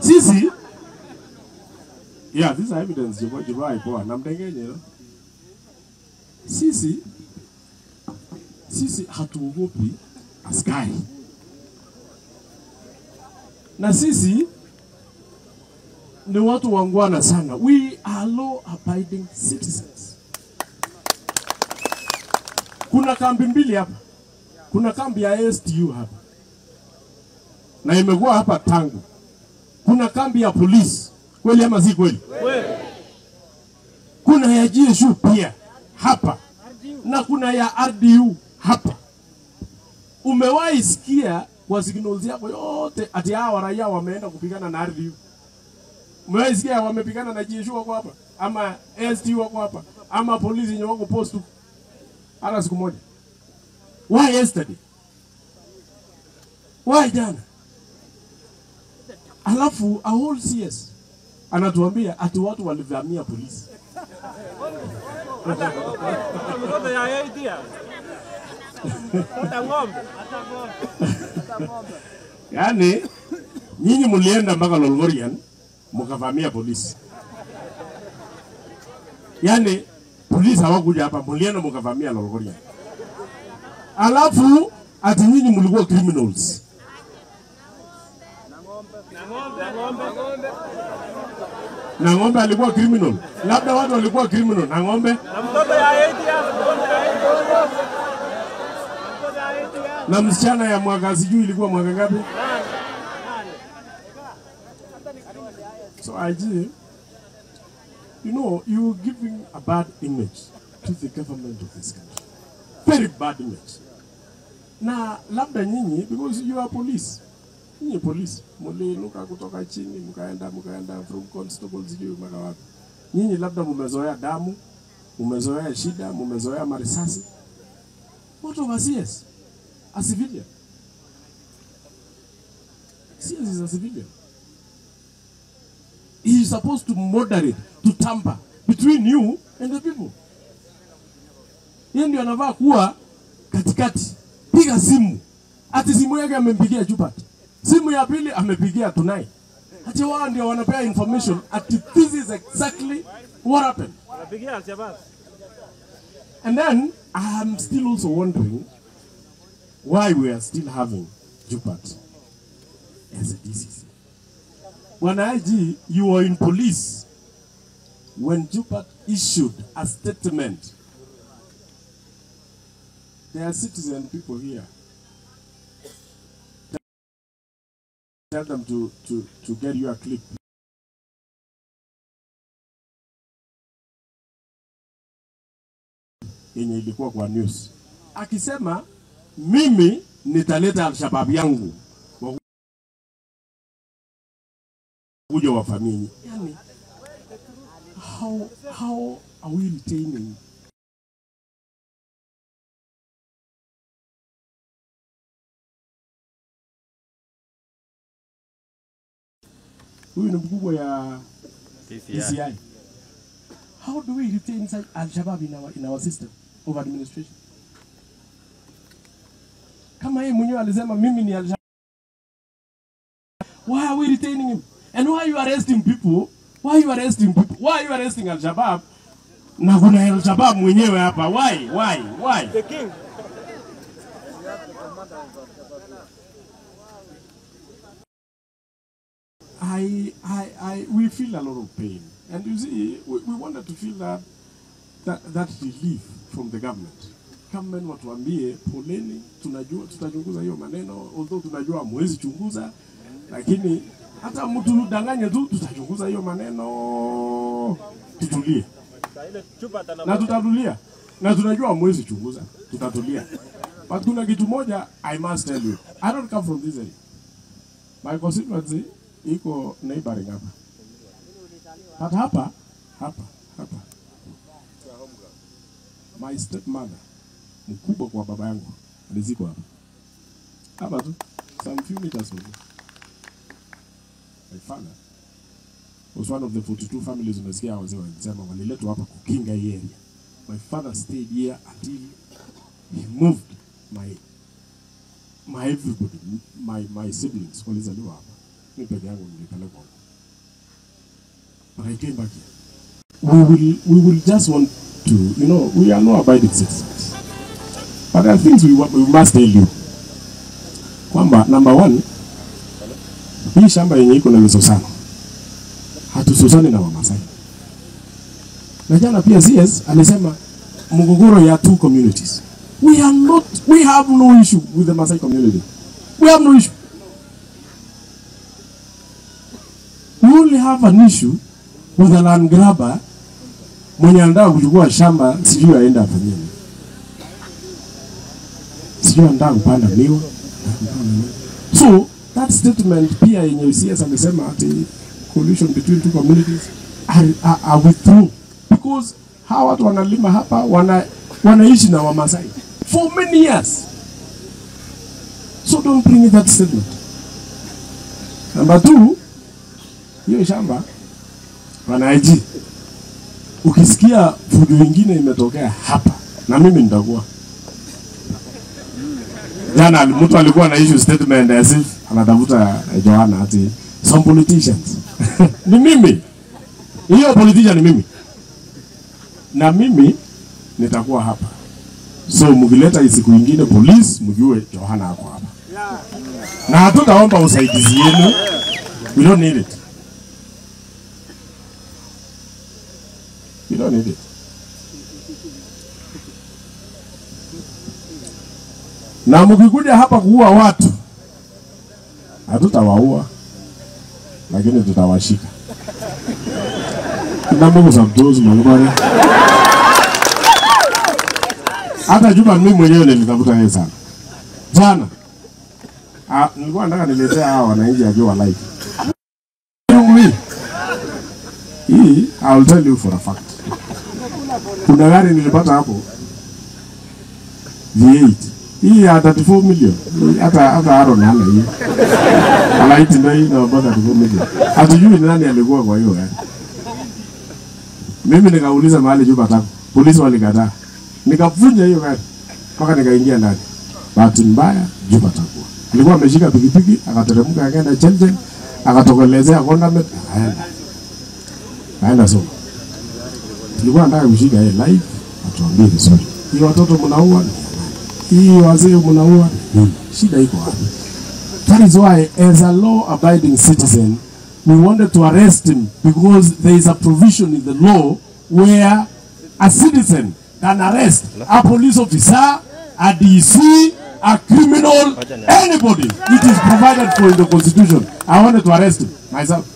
Sisi, yeah, these are evidence jibai poa na mdengenye. Sisi hatuogopi askari. Na sisi ni watu wangwana sana. We are law abiding citizens. Kuna kambi mbili hapa. Kuna kambi ya STU hapa. Na imekuwa hapa tangu. Kuna kambi ya polisi. Kweli ama si kweli? Kweli. Kuna ya GSU pia hapa. Na kuna ya RDU hapa. Umewahi sikia kwa signals yako yote ati hawa raia wameenda kupigana na RDU? Umewahi sikia wamepigana na GSU wako hapa? Ama STU wako hapa? Ama polisi yenye wako post? Hata siku moja. Why yesterday? Why jana? Alafu a whole CS anatuambia ati watu walivamia polisi. Yaani nyinyi mlienda mpaka Lolgorian mkavamia polisi. Yaani polisi hawakuja hapa, mlienda mkavamia Lolgorian. Alafu ati nyinyi mlikuwa criminals. Na ng'ombe alikuwa criminal. Labda watu walikuwa criminal na ng'ombe. Na mtoto ya 8 years, na msichana ya mwaka sijui ilikuwa mwaka ngapi? So IG, you know, you're giving a bad image to the government of this country. Very bad image. Na labda nyinyi, because you are police. Nyinyi police, mliinuka kutoka chini, mkaenda from constable sijui mpaka wapi. Nyinyi labda mmezoea damu, mmezoea shida, mmezoea marisasi. What of us CS? A civilian. CS is a civilian. He is supposed to moderate, to tamper between you and the people. Yeye ndio anavaa kuwa katikati. Piga simu. Ati simu yake amempigia Jubat. Simu ya pili amepigia Tunai. Ati wao ndio wanapea information ati this is exactly what happened. And then I am still also wondering why we are still having Jubat as a DCC. When IG, you were in police when Jubat issued a statement. There are citizen people here. Tell them to get you a clip. Yenye ilikuwa kwa news. Akisema, mimi nitaleta Al-Shabaab yangu kuja wafamini. Yani, how are we retaining huyu ni mkubwa ya DCI? How do we retain such Al-Shabaab in our system of administration? Kama yeye mwenyewe alisema mimi ni Al-Shabaab, why are we retaining him? And why are you arresting people? Why are you arresting people? Why are you arresting Al-Shabaab? Na kuna Al-Shabaab mwenyewe hapa. Why? Why? Why? The king. We feel a lot of pain. And you see, we wanted to feel that relief from the government. Government watuambie poleni, tunajua tutachunguza hiyo maneno, although tunajua mwezi chunguza, lakini hata mtu danganye tu tutachunguza hiyo maneno, tutulie. Na tutatulia. Na tunajua mwezi chunguza, tutatulia. But kuna kitu moja I must tell you. I don't come from this area. My constituency iko neighboring hapa. But hapa. My stepmother, mkubwa kwa baba yangu, alizikwa hapa. Hapa tu, some few meters away. My father was one of the 42 families umesikia wazee walisema waliletwa hapa kukinga hii area. My father stayed here until he moved my everybody, my siblings walizaliwa hapa. Mimi peke yangu nilipelekwa huko. But I came back here. We will just want to, you know, we are law abiding citizens. But there are things we must tell you. Kwamba number one, hii shamba yenye iko na misosano. Hatusosani na Wamasai. Na jana pia CS alisema mgogoro ya two communities. We have no issue with the Masai community. We have no issue. We only have an issue with a land grabber mwenye anataka kuchukua shamba, sijui aenda afanye nini. Sijui anataka kupanda miwa. So that statement pia yenye CS amesema ati collision between two communities are withdrawn, because hawa watu wanalima hapa wanaishi na Wamasai for many years. So don't bring that statement. Number two, hiyo shamba wanaiji. Ukisikia fujo nyingine imetokea hapa, na mimi nitakuwa. Jana mtu alikuwa na issue statement as if anatafuta Johanna ati some politicians. Ni mimi. Hiyo politician ni mimi. Na mimi nitakuwa hapa. So mkileta siku nyingine police, mjue Johanna ako hapa. Na hatutaomba usaidizi yenu. We don't need it. We don't need it. Na mkikuja hapa kuua watu, hatutawaua, lakini tutawashika. Na Mungu sabdozi malubare. Hata Juba mimi mwenyewe nilitafuta yeye sana. Jana nilikuwa nataka niletea hawa wananchi akiwa live. Hii I'll tell you for a fact. Kuna gari nilipata hapo V8. Hii ya 34 million. Hata Aaron hana hiyo. Alaiti ndio hii na 34 million. Hatujui ni nani alikuwa kwa hiyo gari. Mimi nikauliza mahali Juba tako. Polisi walikataa. Nikavunja hiyo gari mpaka nikaingia ndani. Bahati mbaya Juba takuwa. Alikuwa ameshika pikipiki, akateremka akaenda Chelchen, akatokelezea Kondamet, akaenda. Akaenda soko. Tulikuwa nataka kushika yeye live, atuambie vizuri. Hii watoto mnaua, hii wazee mnaua, shida iko wapi? That is why as a law abiding citizen we wanted to arrest him, because there is a provision in the law where a citizen can arrest a police officer, a DC, a criminal, anybody. It is provided for in the constitution. I wanted to arrest him myself.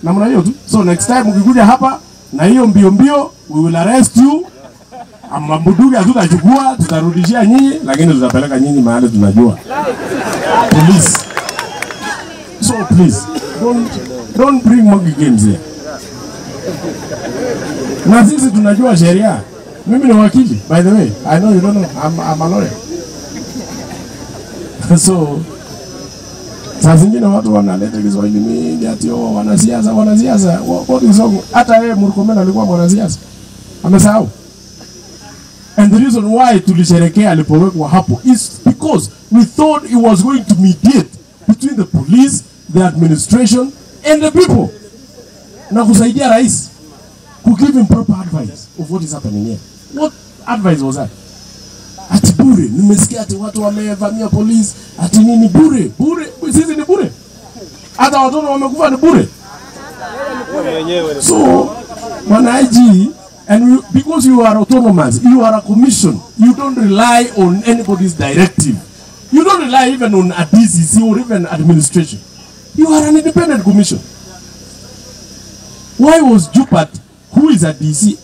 Namna hiyo tu. So next time ukikuja hapa na hiyo mbio mbio, we will arrest you. Ama bunduki hatutachukua, tutarudishia nyinyi, lakini tutapeleka nyinyi mahali tunajua. Police. So please, don't bring monkey games here. Na sisi tunajua sheria. Mimi ni wakili, by the way. I know you don't know. I'm a lawyer. So saa zingine watu wanaleta Kiswahili mingi ati oh wanasiasa, wanasiasa. What is wrong? Hata yeye Murkomen alikuwa mwanasiasa. Amesahau. And the reason why tulisherekea alipowekwa hapo is because we thought he was going to mediate between the police, the administration and the people. Na kusaidia rais to give him proper advice of what is happening here. What advice was that? Ati bure, nimesikia ati watu wamevamia police, ati nini bure, bure, sisi ni bure. Hata watoto wamekufa ni bure. So, bwana IG, and we, because you are autonomous, you are a commission, you don't rely on anybody's directive. You don't rely even on a DCC or even administration. You are an independent commission. Why was Jupat, who is a DC,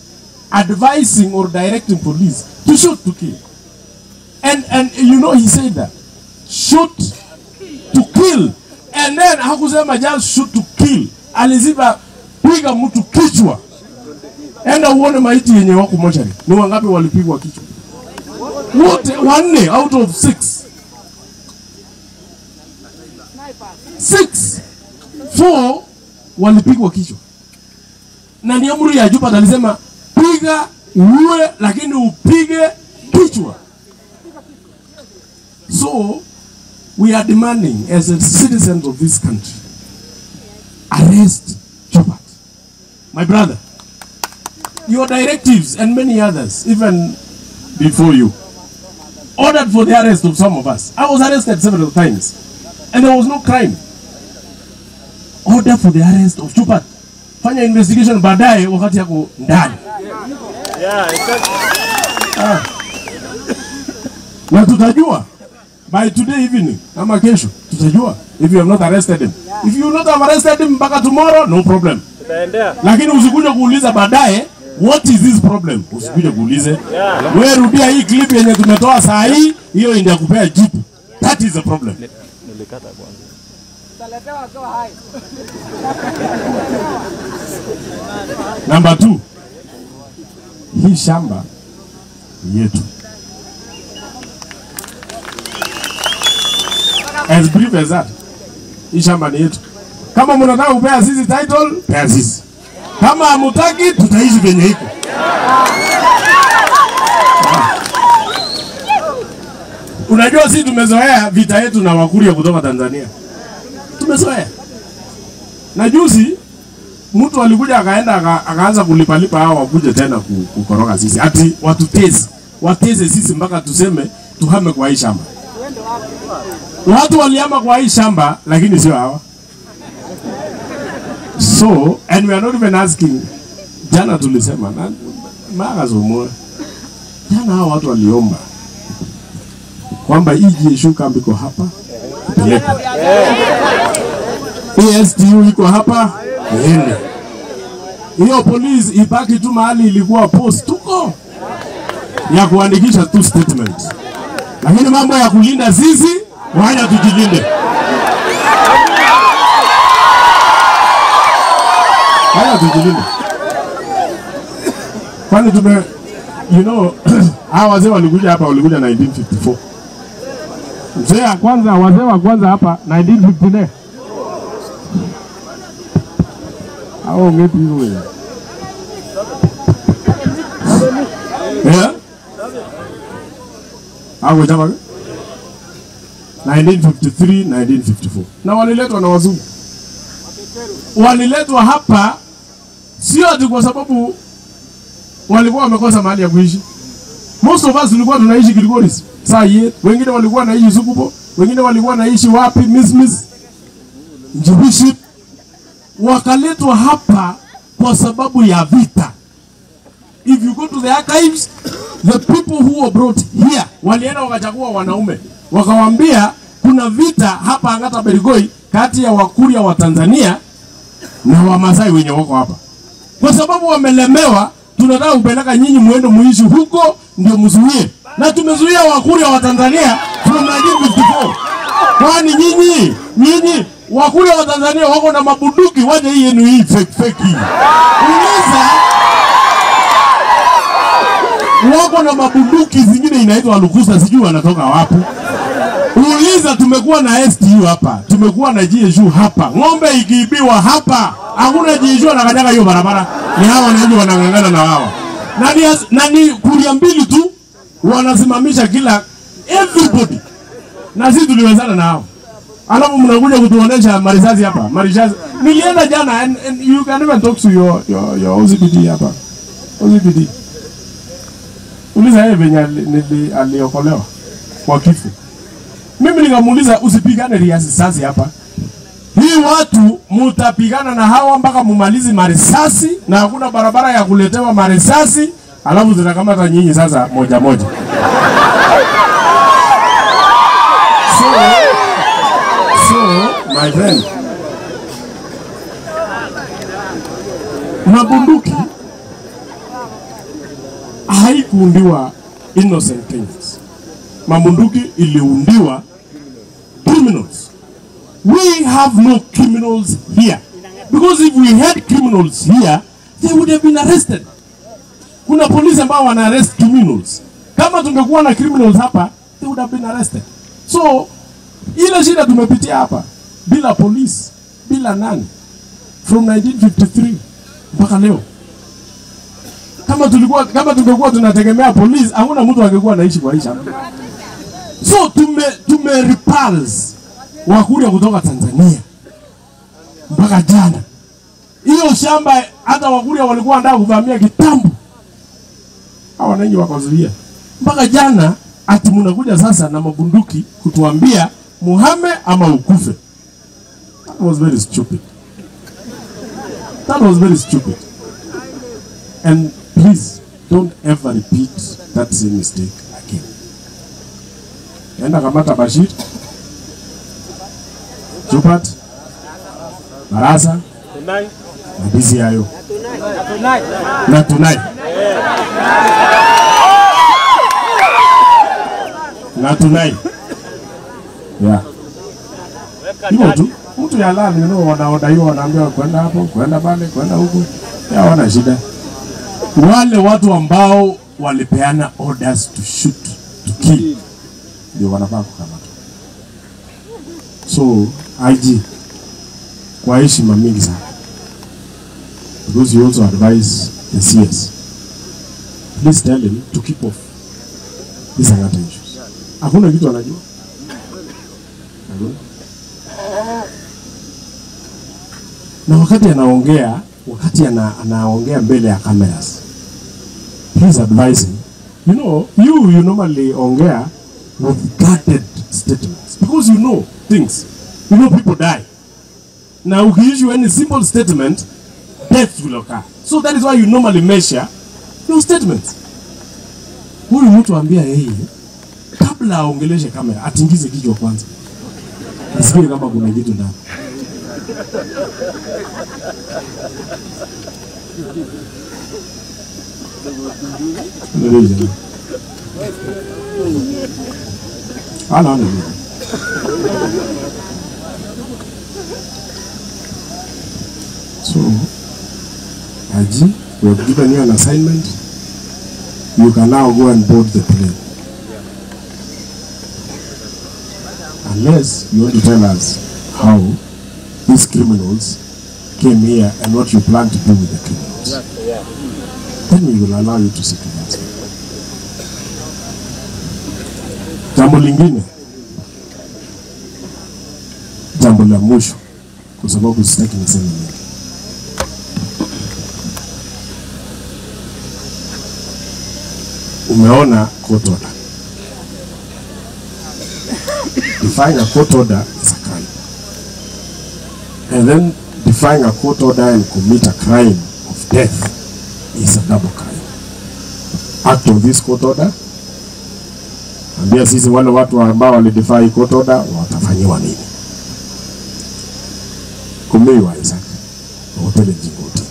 advising or directing police to shoot to kill? And you know he said that. Shoot to kill. And then hakusema just shoot to kill. Aliziba piga mtu kichwa. Enda uone maiti yenye wako mochari. Ni wangapi walipigwa kichwa? Wote 1 out of 6. 6 4 walipigwa kichwa. Na ni amri ya Jupat alisema piga uwe lakini upige kichwa. So We are demanding as a citizens of this country, arrest Jopat. My brother, your directives and many others, even before you, ordered for the arrest of some of us. I was arrested several times, and there was no crime. Order for the arrest of Jopat. Fanya investigation baadaye wakati yako ndani. Yeah, exactly. Na tutajua by today evening ama kesho tutajua if you have not arrested him. If you not have arrested him mpaka tomorrow, no problem. Tutaendea. Lakini usikuje kuuliza baadaye what is this problem? Usikuje kuulize. Yeah. Wewe rudia hii clip yenye tumetoa saa hii, hiyo ndio kupea jibu. That is the problem. Nilikata kwanza. Tutaletewa kwa hai. Number 2. Hii shamba yetu. As brief as that. Hii shamba ni yetu. Kama mnataka kupea sisi title, pea sisi. Kama hamutaki, tutaishi venye iko. Unajua sisi tumezoea vita yetu na Wakuria kutoka Tanzania. Tumezoea. Na juzi mtu alikuja akaenda akaanza kulipalipa hao wakuje tena kukoroga sisi. Ati watutese, watese sisi mpaka tuseme tuhame kwa hii shamba. Watu walihama kwa hii shamba lakini sio hawa. So, and we are not even asking. Jana tulisema na mara zomo. Jana hao watu waliomba kwamba hii GSU camp iko hapa, ipelekwe. ASTU iko hapa, iende. Hiyo police ibaki tu mahali ilikuwa post tuko ya kuandikisha tu statement. Lakini mambo ya kulinda sisi, wacha tujilinde. Haya tujilinde. Kwani tume, you know, hawa wazee walikuja hapa, walikuja 1954. Mzee wa kwanza, wazee wa kwanza hapa 1959. Hao ngepi wewe? Eh? Hao jamaa 1953, 1954. Na waliletwa na wazungu. Waliletwa hapa sio ati kwa sababu walikuwa wamekosa mahali ya kuishi. Most of us tulikuwa tunaishi Kilgoris. Saa hii wengine walikuwa wanaishi Sukubo, wengine walikuwa wanaishi wapi, Mismis, Njibishi. Wakaletwa hapa kwa sababu ya vita. If you go to the archives, the people who were brought here walienda wakachagua wanaume, wakawaambia kuna vita hapa Angata Berigoi kati ya Wakuria wa Tanzania na Wamasai wenye wako hapa. Kwa sababu wamelemewa, tunataka kupeleka nyinyi muende muishi huko ndio mzuie. Na tumezuia Wakuria wa Tanzania from 1954. Kwani nyinyi Wakuria wa Tanzania wako na mabunduki, waje hii yenu hii fake hii. Uliza wako na mabunduki zingine inaitwa Lukusa, sijui wanatoka wapi. Uliza, tumekuwa na STU hapa, tumekuwa na GSU hapa. Ng'ombe ikiibiwa hapa, hakuna GSU anakanyaga hiyo barabara. Ni hawa wananchi wanang'ang'ana na hawa. Na ni kuria mbili tu wanasimamisha kila everybody. Na sisi tuliwezana na hao. Alafu mnakuja kutuonesha marisasi hapa, marisasi. Nilienda jana and you can even talk to your OCPD hapa. OCPD. Uliza yeye venye aliokolewa kwa kifo. Mimi nikamuuliza usipigane risasi hapa. Hii watu mutapigana na hawa mpaka mumalizi marisasi na hakuna barabara ya kuletewa marisasi, alafu zinakamata nyinyi sasa moja moja. So my friend, mabunduki haikuundiwa innocent Kenyans. Mabunduki iliundiwa criminals. We have no criminals here. Because if we had criminals here, they would have been arrested. Kuna polisi ambao wana arrest criminals. Kama tungekuwa na criminals hapa, they would have been arrested. So, ile shida tumepitia hapa, bila polisi, bila nani, from 1953 mpaka leo. Kama tungekuwa tunategemea polisi, hakuna mtu angekuwa anaishi kwa hii shamba. So tume repulse Wakuria kutoka Tanzania mpaka jana. Hiyo shamba hata Wakuria walikuwa wanataka kuvamia kitambo, hawa wananchi wakazuia mpaka jana. Ati mnakuja sasa na mabunduki kutuambia muhame ama ukufe. That was very stupid. That was very stupid. And please don't ever repeat that same mistake again. Enda kamata Bashir, Jupat, Barasa, na DCIO. Na Tunai. Na Tunai. Yeah. Hivyo tu, mtu ya lani, you know, wanaodaiwa wanaambiwa kwenda hapo, kwenda pale, kwenda huko. Ya wana shida. Wale watu ambao walipeana orders to shoot, to kill, ndio wanafaa kukamatwa. So, IG, kwa heshima mingi sana, because you also advise the CS, please tell him to keep off these Angata issues. Hakuna kitu anajua. Hakuna. Na wakati anaongea, wakati anaongea mbele ya cameras, please advise him. You know, you normally ongea with guarded statements because you know things. You know people die. Now, if you issue any simple statement, death will occur. So that is why you normally measure your statements. Huyu mtu ambia yeye kabla aongeleshe kamera atingize kichwa kwanza, asikie kama kuna kitu ndani. So, Haji, we have given you an assignment. You can now go and board the plane. Unless you want to tell us how these criminals came here and what you plan to do with the criminals. Then we will allow you to sit with us. Jambo lingine, jambo la mwisho, kwa sababu sitaki niseme mengi. Umeona court order. Defying a court order is a crime. And then defying a court order and commit a crime of death is a double crime. Act of this court order, ambia sisi wale watu ambao walidefy court order watafanyiwa nini? Kumiwa Isaac, hoteli jingoti.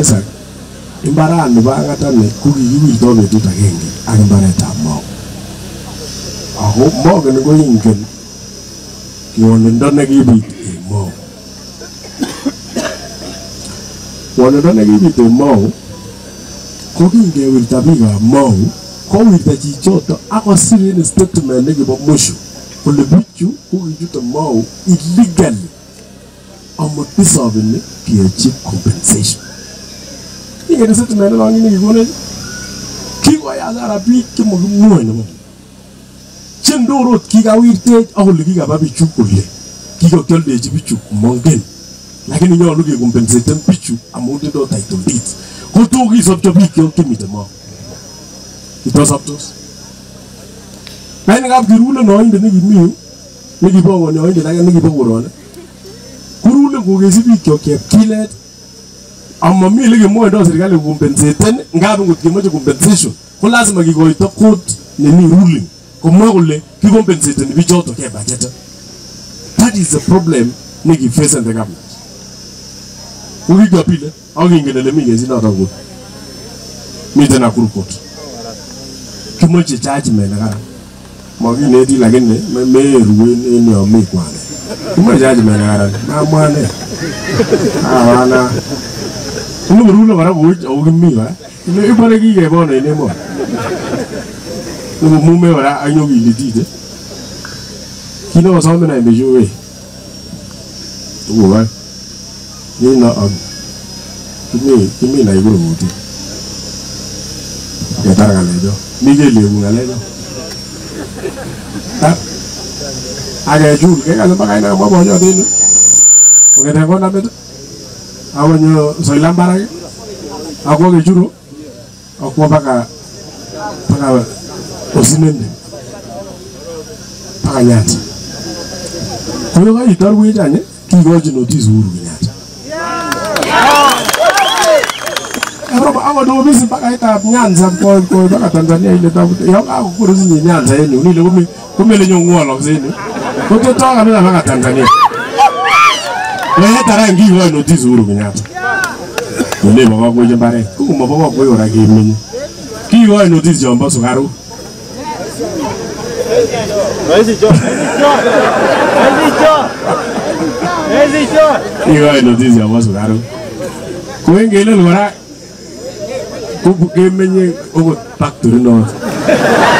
Isaac, imbarani ba Angata ni kukikiwirto betut agenge ak imbaretab Mau. Ako mongen ko ingen ng'wonindo nekibit en Mau. Ng'wonindo nekibit en Mau ko kingewirta biikab Mau kowirta chichoto akosir en statement nekibo mwisho kole bichu kokichute Mau illegally amotisopeni keyochi compensation. Ingen statement noton nekikonech kikoyai hasara biik chemokimwoe nebo chendorot kikawirtech ak ole kikaba bichu kole kikokioldechi bichu komongen, lakini nyolu kekompensaten bichu amun tindoi title deeds. Ko tokisopcho bikyok chemiten Mau. Kitosoptos. Lakini kirule noindet nekimi yu nekibongoni oindet ake nekibokorone kurule kokesi bikyok chepkilet amami ole kemwoindo serikali kokompensaten, ngap ngot kemoche compensation ko lazima kikoito court nemi ruling komwa kole kikompensateni bichoto kebacheten. That is the problem nekifacen the government. Kokikiapile ak kingen ele mi kesit noton nguni. Miten Nakuru court. Kimoche judgment nekaran. Mokineti lakini meru en yon mi kwane. Kimoche judgment nekaran. Mamwa ne. Awana. Inu kora kowech ako kimi kora. Ibore kikebon en emoni. Mume kora ak nyokilitite. Kit nekosomin any bichu wei. Tuguk oeng. Nino ak kimi Nakuru court. Ketar ng'alecho. Mi kelyekuk ng'alecho. Akechul kekase mpaka ina kamwa boyot en yu. Kong'eten Konamit akonyo Soilam barak akwo Kechuro akwo mpaka Osimende mpaka Nyanza. Ko kaitorwech any kikochi notice Uhuru Kenyatta. Akot ofisi mpaka itab Nyanza ko mpaka Tanzania ile yon kakokwer sinye Nyanza en yu ile komele nyongwolokse en yu. Koteto kabisa mpaka Tanzania. Wetar any kikoi notice Uhuru Kenyatta. Kole bokokwech mbaret. Komobokokwech kora kemenye. Kikoi notice chombo sukaruk. Kikoi notice chombo sukaruk. Ko en kelel kora kemenye okot factory noton.